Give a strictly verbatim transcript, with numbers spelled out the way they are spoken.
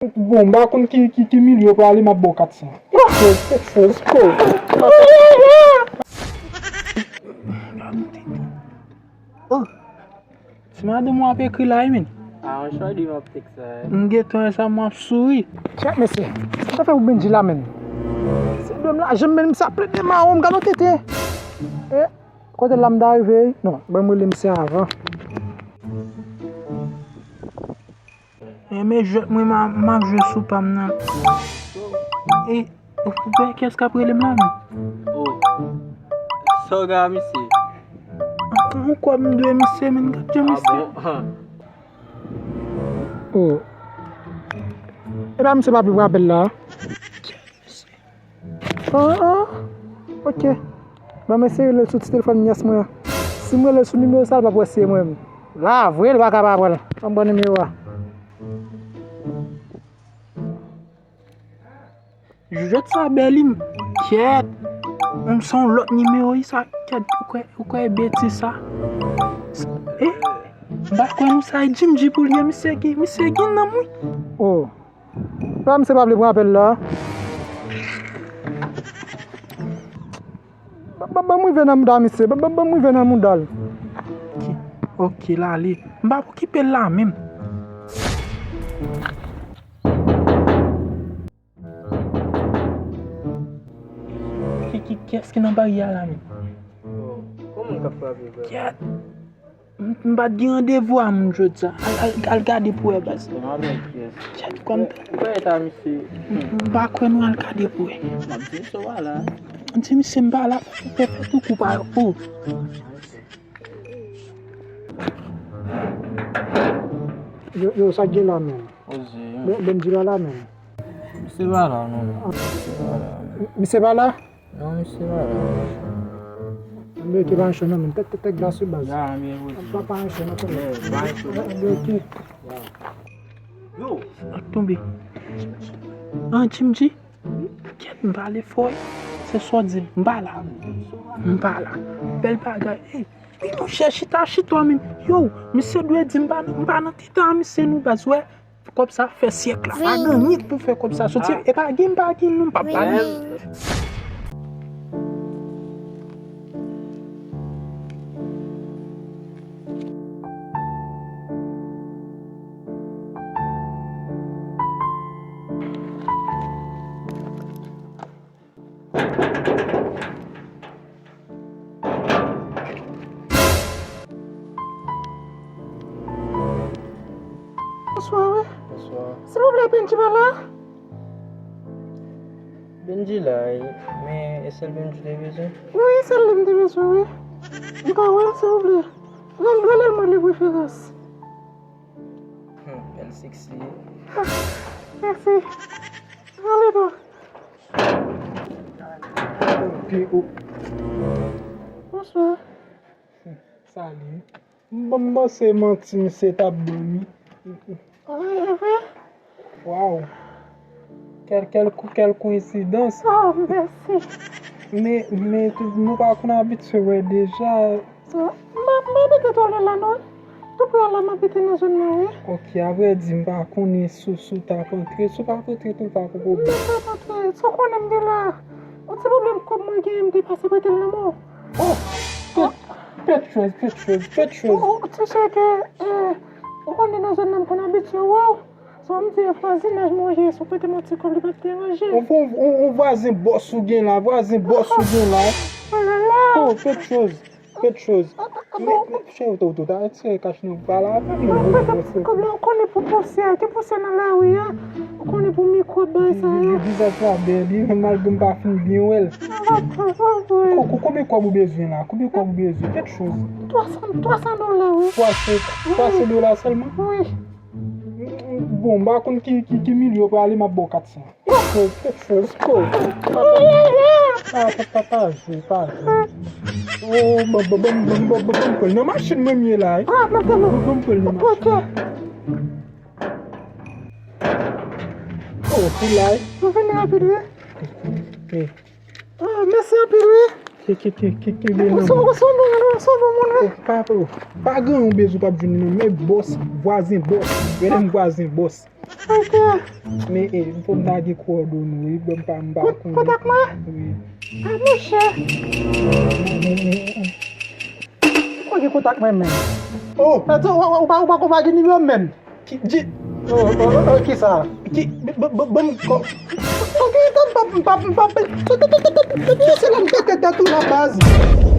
Bon, m pa konn ki, ki, ki milye w prale, m ap ba w kat san. Kèk choz, kèk choz, ko. Oh, se madanm w ap ekri la wi, men. Ah, yon chòdi m ap tèks la. M gentan wè sa, m ap souri. Chèk mesye. Sa fè ou Bendji la, men. Se dòm la, janm men, sa plede mawon, m gade tete. Eh, kote l la m ta rive? Non, ban m rele misye avan. Renmen jwèt mwen, m a, m ap jwe sou pa m nan. E, ou wè kiyès k ap rele m la, men? Oh, sa w gen a misye? Yon kòb m dwe misye, men, gad jan misye. Ah bon? Oh. E pa misye pa vle pran apèl la? Ah, ah. Ok. Ban m eseye rele l sou ti telefòn nyès mwen an. Si m rele l sou nimewo sa, l p ap wè se mwen menm. La, vre, l pa ka pa pran l. Ban m pran nimewo a. Jwèt sa bèl wi. Kèt. M se yon lòt nimewo wi sa. Kèt, ou kwè, ou kwè betiz sa? Eh, m pa kwè non sa e Jim G pou l ye, misye gen, misye gen nanm wi. Oh. La, misye pa vle pran apèl la. Ba, ba, ban m rive nan mouda misye. Ba, ba, ban m rive nan mouda l. Ok, ok, l ale. M pa okipe l la menm. Ki, ki, kiyès ki nan baryè a la menm? Oh, kòman l ka frape, frè? Kèt. M, m pa t gen randevou a moun jodi a. Al, al, al gade pou wè, baz. Kèt, kòm. Ou pa eta misye. M, m pa kwè non, al gade pou wè. M ap di misye w pa la. M di misye m pa la, fè, fè tou kou pa yo. Oh. Yo, yo, sa k gen la menm? Oze. Ben, Bendji pa la menm. Misye pa la, non, non. Misye pa la. Misye pa la. Non, misye pa la. Anben, ok, pa anchè non, men tèt, tèt, tèt glas wi, baz. Ya, men wi. Pa, pa anchè non, tèt. Yeah, pa anchè non. Anben, ok. Yo. Ak tonbe. An, Jim G. Kèt, m pale fò wi. Se sa w di m, m pa la. M pa la. Bèl bagay. Ey, wi, monchè, chita, chita, men. Yo, misye dwe di m pa nan, m pa nan tete a misye non, baz, wè. Kòb sa fè syèk la. Pa gen anyen k pou fè kòb sa soti. E pa gen, pa gen non, m p ap pale. Bonswa, wi. Bonswa. Silvouplè, Bendji pa la? Bendji la, wi. Men, e sèl Bendji te bezwen? Wi, sèl li m te bezwen, wi. M ka wè l, silvouplè? Rele, rele l mwen de preferans. Hmm, bèl seksi. Ah, mèsi. Ale non. Pi ou. Bonswa. Salut. M, m panse manti misye t ap ban m wi. Ah, e vre? Waw. Kèl, kèl kou-, kèl koyensidans. Oh, mèsi. Men, men tou, nou pa konn abitye wè deja. M pa, m pa abite twò lwen la non. Tou pre a la m abite nan zòn nan wi. Ok, avrèdi m pa konnen si, si w t ap antre. Si w p ap antre tou pa gen pwoblèm. Non, m p ap antre. Sa w konnen m te la. Yon ti pwoblèm kòb mwen genyen m te pase prete l nan men w. Oh, pe-, pe de choz, pe de choz, pe de choz. Ou, ou, ti chè ke, eh, ou konnen nan zòn nan m konn abitye wè w. Sa m di, vwazinaj mwen ye, si w prete m yon ti kòb, li p ap deranje. Yon, yon, yon, yon vwazen bòs ou gen la, vwazen bòs ou gen la. Oh la la. Oh, pe de choz, pe de choz. Men, men, chè, ou, ou, ou ta retire kach nan, ou pale avè m, non, non, non. Kòb la, ou konnen pou pousyè, gen pousyè nan lari a. Ou konnen pou mikwòb bagay sa yo. Vizaj la bèl wi, malgre m pa fin byen wè l. Ko-, ko-, konbyen kòb ou bezwen la? Konbyen kòb ou bezwen? Pe de choz. Twa san, twa san dola, wi. Twa san, twa san dola sèlman? Wi. Bon, m pa konn ki, ki, ki milye w prale, m ap ba w kat san. Pe de choz, pe de choz, ko. Ah, pa, pa, pa jwe, pa jwe. Oh, ban, ban, ban m pran l nan machin mwen m ye la, wi. Ban, ban m pran l nan machin. Oh, pou la, wi. Ou vini rapid, wi. Ah, mèsi anpil, wi. Ke, ke, ke, ke, kenbe nan men. Ou se, ou se yon bon moun, ou se yon bon moun, wi. Oh, pa, oh, pa gen yon bezwen w p ap jwenn li non, men bòs, vwazen bòs. Rele m vwazen bòs. Ankò. Men, e, fò m ta gen kowòdone w, wi, bon, m pa, m pa konnen. Kontak mwen? Wi. A, monchè. Ou gen kontak mwen menm? Oh. Ou pa, ou pa, ou pa gen nimewo m menm? Ki, di, oh, oh, oh, oh, ki sa? Ki, bon, bon, bon, ko-, ok, m pa, m pa, m pa, se la m tete tèt ou la baz.